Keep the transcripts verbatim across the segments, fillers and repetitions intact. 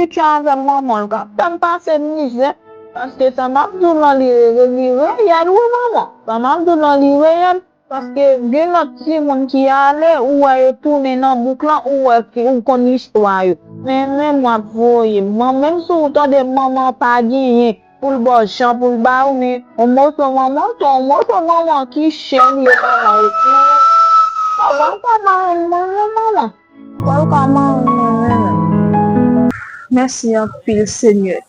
Kouche avè manman l k ap fè m pase mizè. Paske sa m ap di w lan li, li reyèl wi manman. Sa m ap di w lan li reyèl. Paske gen lòt timoun ki ale, ou wè yo tounen nan bouk lan, ou wè ki, ou konn istwa yo. Men, men m w ap voye. Mwen, menm si w tande manman pa genyen pou l ba w jan pou l ba ou, men yon moso manman, se yon moso manman ki chè li ye pa la yo. Sa w pa ka mare m mwen menm manman. Pòl ka mare mwen menm. Mèsi anpil, Senyè,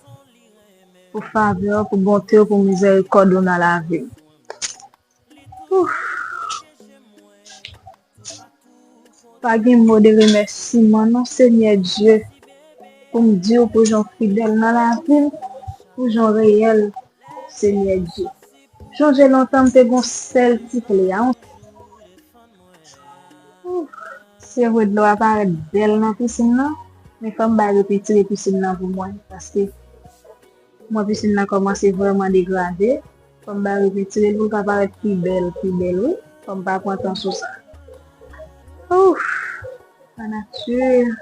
pou favè w, pou bonte w, pou mizèrikòd ou nan lavi m. Ouf. Pa gen mo de remèsiman non, Senyè Dye, pou m di w pou jan w fidèl nan lavi m, pou jan w reyèl, Senyè Dye. Sonje lontan m te gon sèl ti kle a. Ouf, se vre dlo a parèt bèl nan pisin nan, men fò m bay repentire pisin nan pou mwen, paske mwen pisin nan kòmanse vrèman degrade. Fò m bay repentire l pou l ka parèt pi bèl, pi bèl, wi. Fò m pa pran tan sou sa. Ouf, la nature.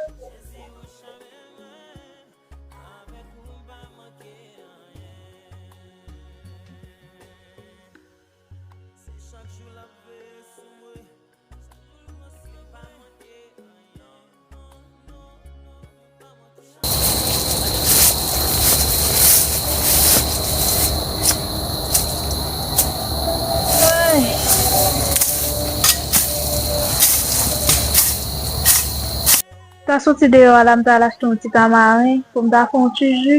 Ta soti deyò a la, m ta al achte yon ti tamaren pou m ta fè yon ti ji.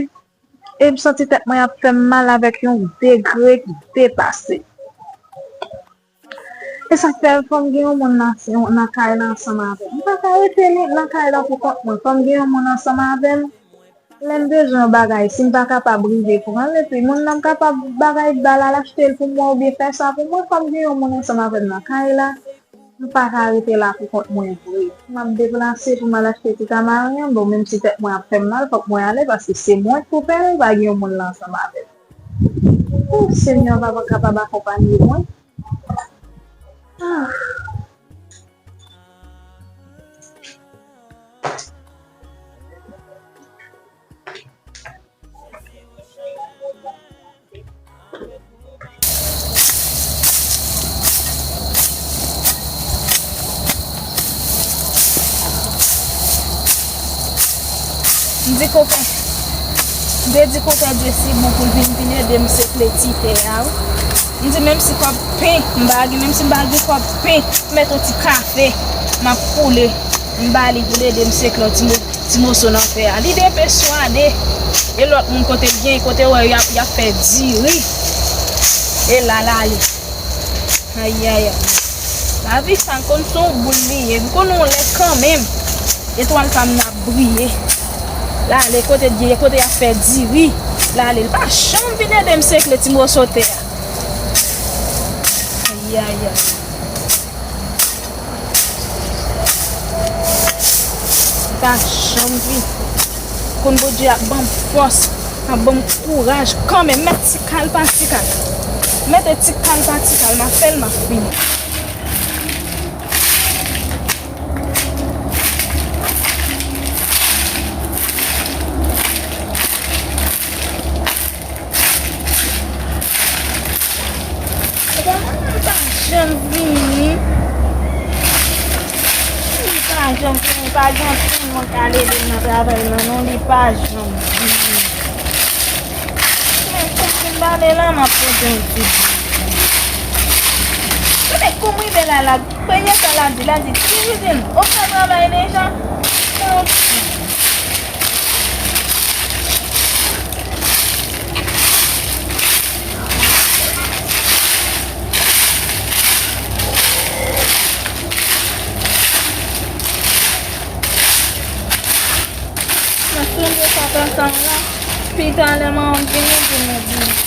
E m santi tèt mwen ap fè m mal avèk yon degre ki depase. E sa k fè fò m gen yon moun nan, nan kay la ansanm avè m. M pa ka rete nan, nan kay la pou kont mwen. Fò m gen yon moun ansanm avè m. Lè m bezwen yon bagay, si m pa kapab rive pran l, epi moun nan m kapab bagay ba l al achte l pou mwen oubyen fè sa pou mwen, fò m gen yon moun ansanm avè m nan kay la. M pa ka rete la pou kont mwen vre. M ap deplase pou m al achte ti tamaren an. Bon, menm si tèt mwen ap fè m mal, fòk mwen ale, paske se mwen k pou peye l, pa gen yon moun la ansanm avè m. O Senyè, papa kapab akonpanye mwen. Ah. M di konpè, m te di konpè Dye si bon pou l vin, vin ede m sekle ti tè a, wi. M di menm si kòb pen m pa gen, menm si m pa gen kòb pen, m mèt yon ti kafe, m ap koule, m ba li pou l ede m sekle yon ti mo-, ti moso nan tè a. Li depeswade. E lòt moun kote l gen, kote w wè y ap, y ap fè diri. E la, l ale. Ayayay. Lavi sa, m konn se yon boul li ye. M konn yon lè kanmenm. Etwal pa m nan ap briye. L ale kote l ye, kote y ap fè diri. L ale. L pa janm vin ede m sekle ti moso tè a. Ayayay. Li pa janm vin. Konn Bondye ap ban m fòs, ap ban m kouraj kanmenm. Mèt ti kal pa ti kal. Mete ti kal pa ti kal, m ap fè l, m ap fini. Li pa janm vini. Li pa janm vini. Pa gen anpil moun k al ede m nan travay lan non. Li pa janm vini. Men, pou m fin pale la, m ap poze yon ti. Gade kòm rive la, la, premye sa l ap di, l ap di, "Ti Jidin, ou fè travay deja?" Mwen di, Mwen sonje sa konsa la. Pi talè manman m vini, di mwen vini.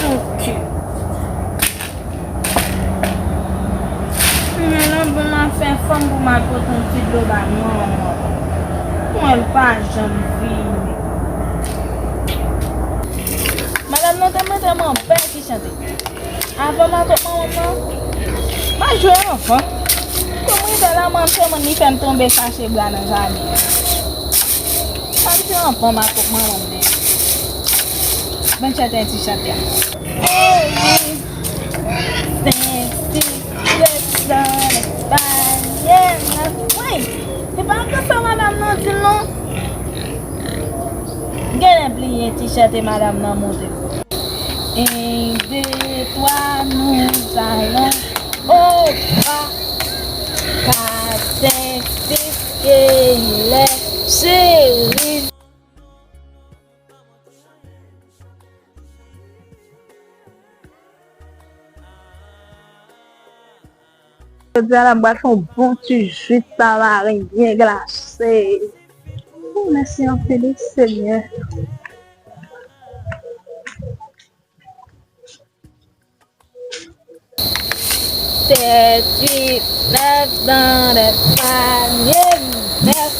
Ok. Men lòt bon m ap fè Janm vini. Madanm nan te mete m anpè Ti Chante. Avan m ak manman m nan, m al jwe anfan. Kou m rive la, manman m te mande li fè m tonbe chache bwa nan jaden an. M al jwe anfan m ak manman m deja. Ban m chante yon ti chante a. Hey, Senti, Senti, Senti, Senti. Wi, se pa konsa madanm nan di l non. Genlè bliye ti chante madanm nan monte. Un, deux, trois, nous allons au bar. Car c'est ce qu'il est, chérie. Jodi a la, m pral fè yon bon ti jus tamaren byen glase. Oh, mèsi anpil, wi, Senyè. Sèt, uit, nèf, dan lè panye, nèf,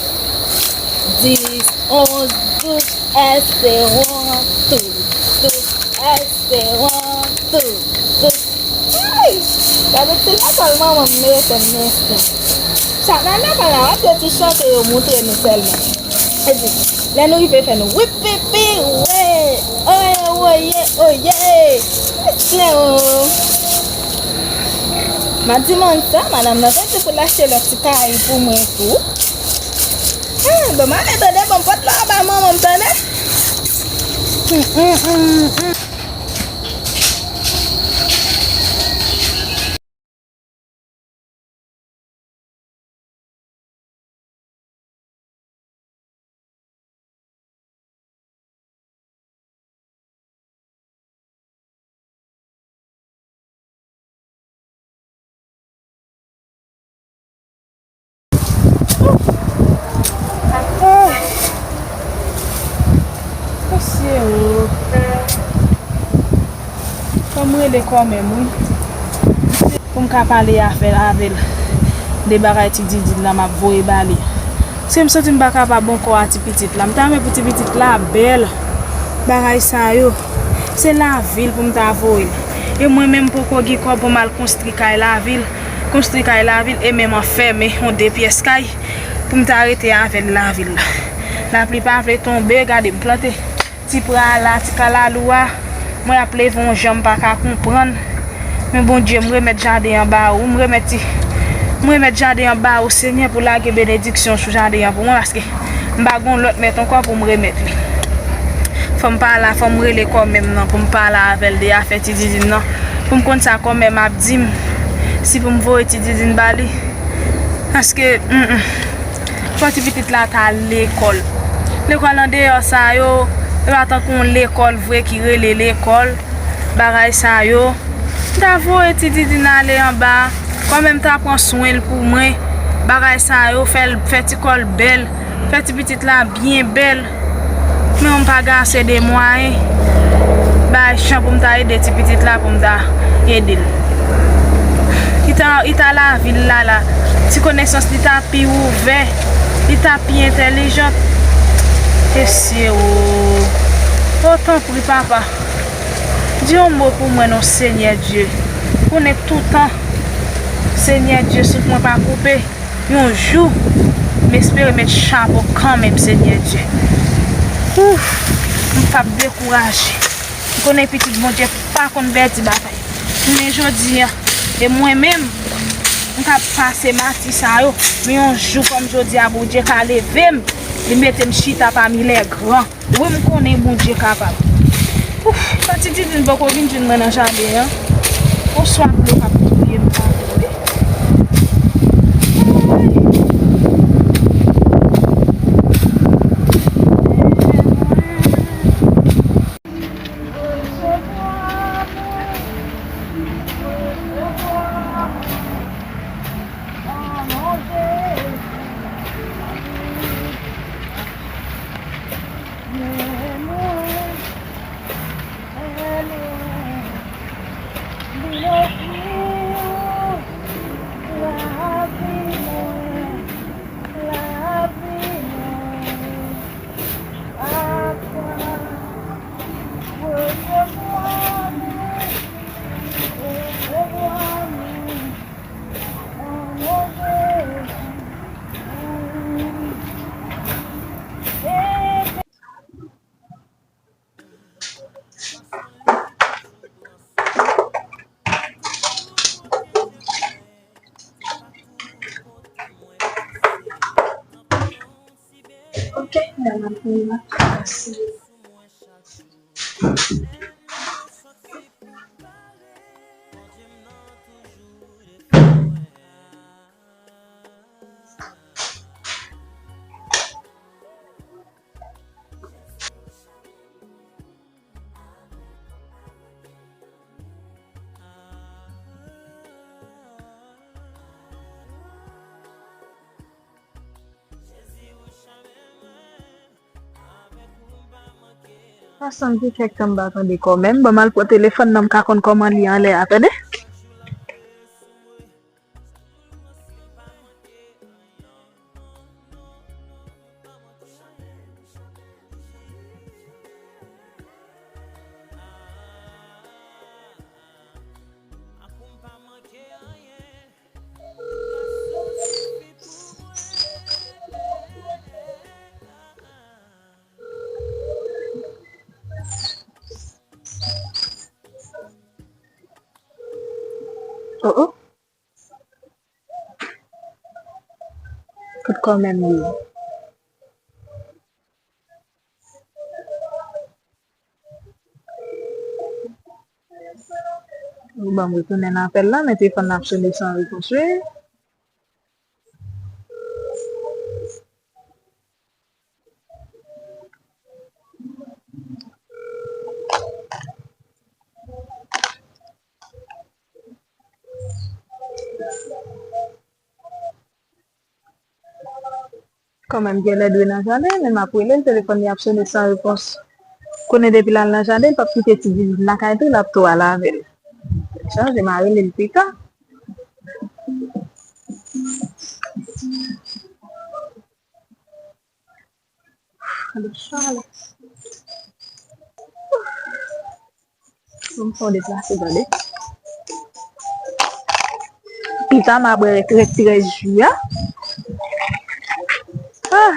dis, onz, douz, espérons tous, tous, espérons tous, tous. Ay! Gade ti lekòl manman m mete m, mesye. Sa nan lekòl la, w ap wè ti chante yo montre nou sèlman. Epi, lè nou rive fè nou wip, wip, wip, wè. Oye, oye, oye. Mesye o. M ap di moun sa, madanm nan te di pou l achte lòt ti kayi pou mwen tou. Ah, bon, m ale tande, bon, pot la anba manman m tande. Hum, hum, hum, hum. Mesye o. Fò m rele kòmè m, wi. Pou m ka pale afè avè l de bagay ti Didine la m ap voye ba li. Paske m santi m pa kapab ankò a ti pitit la. M ta renmen pou ti pitit la bèl. Bagay sa yo, se lavil pou m ta voye l. E mwen menm poko gen kòb pou m al konstri kay lavil. Konstri kay lavil e menm anfèmen yon de pyès kay pou m ta rete avè l lavil la. Lapli pa vle tonbe, gade m plante ti pra a la, ti kalalou a, mwen ap leve yon jan m pa ka konprann. Men Bondye, m remèt jaden an ba ou, m remèt ti, m remèt jaden an ba ou, Senyè, pou lage benediksyon sou jaden an pou mwen, paske m pa gon lòt mèt ankò pou m remèt li. Fò m pale, fò m rele kòmè m nan, pou m pale avè l de afè ti Didine nan, pou m konn sa kòmè m ap di m, si pou m voye ti Didine ba li. Paske, mm, mm. Fò ti pitit la ta al lekòl. Lekòl andeyò sa yo, e pa tankou yon lekòl vre ki rele lekòl. Bagay sa yo. M ta voye ti Didine ale anba. Kòmè m ta pran swen l pou mwen. Bagay sa yo, fè l, fè ti kò l bèl. Fè ti pitit la byen bèl. Men m pa gen ase de mwayen bay chan pou m ta ede ti pitit la, pou m ta ede l. Li ta, li ta lavil la, la. Ti konesans li ta pi ouvè, li ta pi entèlijan. Mesye o. O, tanpri, papa. Di yon mo pou mwen non, Senyè Dye. Konnen toutan, Senyè Dye, souf mwen pa koupe. Yon jou, m espere met chapo kanmenm, Senyè Dye. Ouf, m p ap dekouraje. M konnen pitit Bondye pa konn pèdi batay. Men jodi a, e mwen menm, m ka pase mati sa yo, men yon jou kòm jodi a, Bondye ka leve m, li mete m chita pami lè gran. Wi, m konnen Bondye kapab. Ouf, sa ti Didine poko vin jwenn mwen nan jaden an. Oswa dlo k ap touye m pa vre. Sa sanble kèk tan m pa tande kò menm. Ban m al pran telefòn nan, m ka konn kòman li anlè a, tande. Oh, oh. Tout kò menm li. Ou ban m retounen nan apèl la, men telefòn nan ap sone san repons, wi. Kanmenm, genlè dwe nan jaden, men m ap rele l, telefòn li ap sone san repons. Konnen depi l al nan jaden, l p ap kite ti Vivi lakay tou, l ap tou al avè l. Chanje, m a rele l pita. Dousan la. Pou m fè yon deplase, tande. Pita m ap bwè rès, rès ti rès ji a. Ah.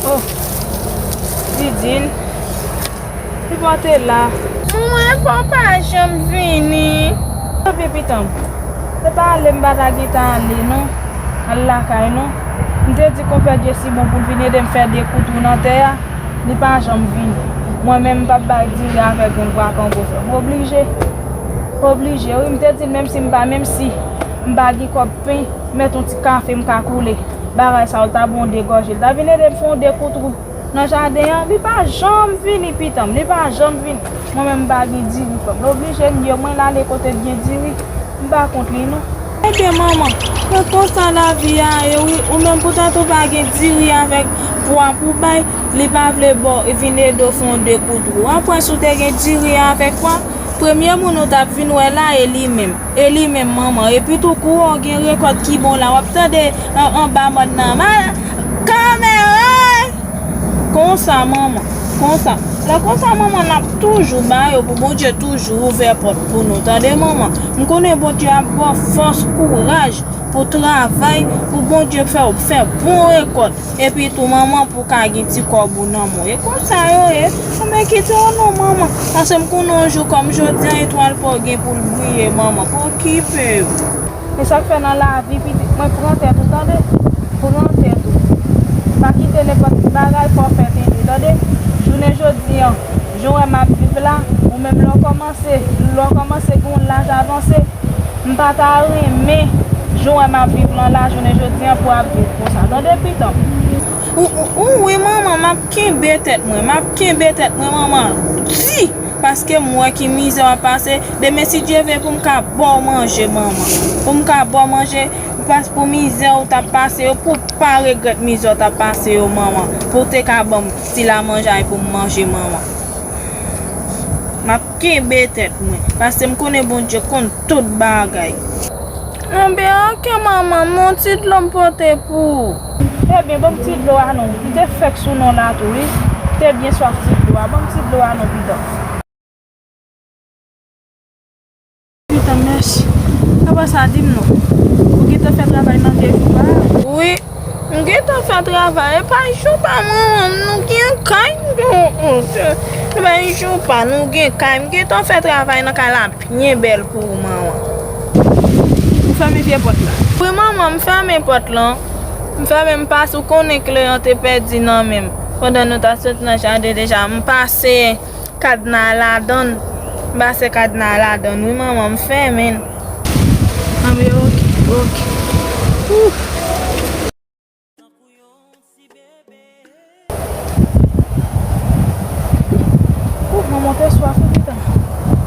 Oh, Didine, li pa te la. Manman, epa w pa janm vini? Tanpri, pitit mwen. Se pa ale m pa ta gentan ale, non. Al lakay, non. M te di konpè Jesi bon pou l vin ede m fè de kou twou nan tè a. Li pa janm vini. Mwen menm, m p ap bay diri avèk grenn pwa kanpo fè. M oblije. Oblije, wi. M te di l, menm si m pa, menm si m pa gen kòb pen, mèt yon ti kafe m ka koule. Bagay sa yo ta bon degòje. L ta vin ede m fè yon de kou twou nan jaden an, li pa janm vini, pitit mwen, li pa janm vini. Mwen menm m pa gen diri, frè m. L oblije m ye mwen l ale kote l gen diri. M pa kont li, non. Ebyen, manman, se konsa lavi a ye, wi. Ou menm, poutèt ou pa gen diri avèk pwa pou bay, li pa vle ba w, vin ede w fè yon de kou twou. Apre, si w te gen diri avèk pwa, premye moun ou t ap vin wè la, e li menm. E li menm, manman. Epi tou, kou w gen rekòt ki bon la, w ap tande an-, anba mòn nan, "Mal-, kanmè, woy!" Konsa, manman. Konsa. Lè konsa, manman, n ap toujou ba yo pou Bondye toujou ouvè pòt pou nou. Tande, manman? M konnen Bondye ap ba w fòs, kouraj pou travay, pou Bondye fè w fè bon rekòt. Epi tou, manman, pou w ka gen ti kòb ou nan men w. E konsa yo ye. Anben, kite yo non, manman. Paske m konnen yon jou kòm jodi a, etwal pa w gen pou l briye, manman. Pa okipe yo. E sa k fè nan lavi, pitit mwen, pran tèt ou, tande? Pran tèt ou. Pa kite nenpòt bagay fè w pèdi, tande? Jounen jodi a, jan w wè m ap viv la, ou menm lè w kòmanse, lè w kòmanse gen yon laj avanse, m pa ta renmen jan w wè m ap viv lan la, jounen jodi a, pou w ap viv konsa. Tande, pitit mwen? Ou, ou, ou, wi, manman, m ap kenbe tèt mwen, m ap kenbe tèt mwen, manman. Di! Paske m wè ki mizè w ap pase. Demen, si Dye vle, pou m ka ba w manje, manman. Pou m ka ba w manje, pas-, pou mizè w t ap pase yo, pou w pa regrèt mizè w t ap pase yo, manman. Pou w te ka ban m ti lamanjay pou m manje, manman. M ap kenbe tèt mwen, paske m konnen Bondye konn tout bagay. Anben, oke, manman, men yon ti dlo m pote pou ou. Ebyen, ban m ti dlo a non. Li te fèk sou non la tou, wi. Li te byen swaf ti dlo a. Ban m ti dlo a non, pitit. Apa sa, di m non. Ou gentan fè travay nan de jou pa? Wi, m gentan fè travay. E pa jou pa manman m, nou gen kay. E pa jou pa, nou gen kay. M gentan fè travay nan kay la byen bèl pou ou, manman. Ou fèmen vye pòt la? Wi, manman, m fèmen pòt lan. M fèmen, m pase, ou konnen kle an te pèdi nan men m. Pandan nou ta sot nan jaden deja, m pase kadna a ladann. M pase kadna a ladann, wi, manman, m fèmen l. Anben, oke, oke. Ooh. Ooh, manman, te swaf, wi, pitit.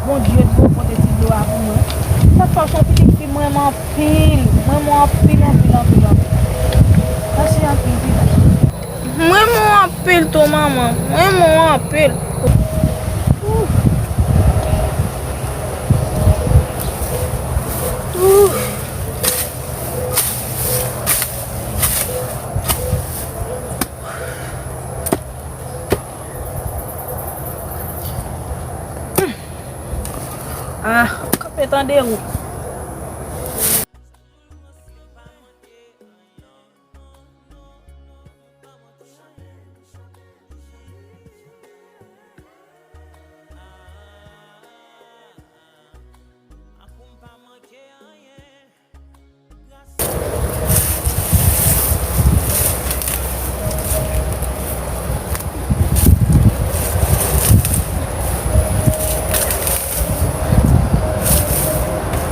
Bondye dwe pote ti dlo a pou mwen. Sa fè w se yon pitit fi m renmen anpil. M renmen w anpil, anpil, anpil, anpil. Mèsi anpil, pitit. Mwen renmen w anpil tou, manman. Mwen renmen w anpil. Ooh. Ooh. Ah, kanpe tande ou.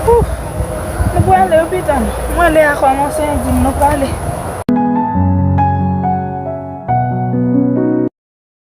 Ooh, nou prale lopital. Mwen lè a kòmanse, di m nou prale.